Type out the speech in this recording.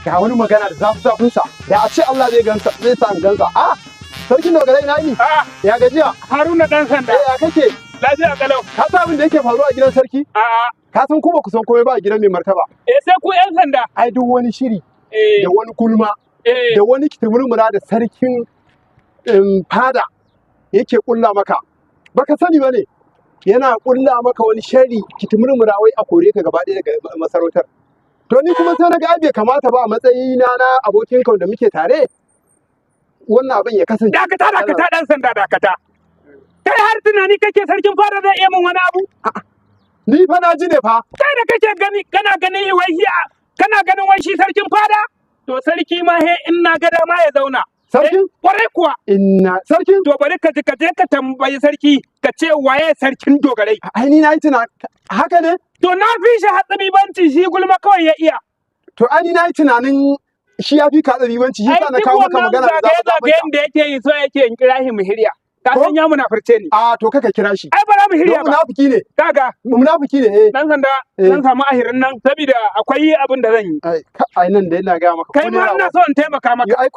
Ga wani magana da zafi zafin sa, da a ce Allah zai gansa, zai sa in gansa. Ah, sarkin dogarai, na ni. A'a, Ya gajiya? Haruna dan sanda. Eh, ya kake? Lafiya kalau. Ka san abin da yake faruwa a gidan sarki? A'a. Ka san kuma ku san komai ba a gidan mai martaba. Eh, sai ku yan sanda. Ai duk wani shiri da wani gulma da wani kitimurmura da sarkin fada yake kulla maka, baka sani ba ne. Yana kulla maka wani sharri, kitimurmura, wai a kore ka gaba ɗaya daga masarautar. To ni kuma sai na ga ai bai kamata ba, a matsayina na abokin ka da muke tare, wannan abin ya kasance. Dakata, dakata, dan sanda, dakata. Kai har tunani kake sarkin fada zai iya min wani abu? Ni fa na ji ne fa. Kai da kake gani, kana ganin wai shi kana ganin wai shi sarkin fada? To sarki ma he in na ga dama ya zauna. Sarkin? Eh, kwarai kuwa. Inna sarkin. To bari ka ji, ka je ka tambayi sarki, ka ce waye sarkin dogarai. Ai ni na yi tuna haka ne. To na fi shi hatsabibanci, shi gulma kawai ya iya. To ai ni na yi tunanin shi ya fi ka tsabibanci, shi Ai sa na duk kawo maka wannan magana da zafi zagaye-zagayen da yake yi, so yake in kira shi mu hirya. Ka Ko? san ya munafurce ni. A to kaka kira shi. Ai bara mu hirya Don ba. munafiki ne. Kaga, Munafiki ne, eh. dan sanda, zan samu ahirin nan saboda akwai abin da zan yi. Ai nan da ina gaya maka Kai ko ma naira ina ba- so in taimaka maka. Yo, ai.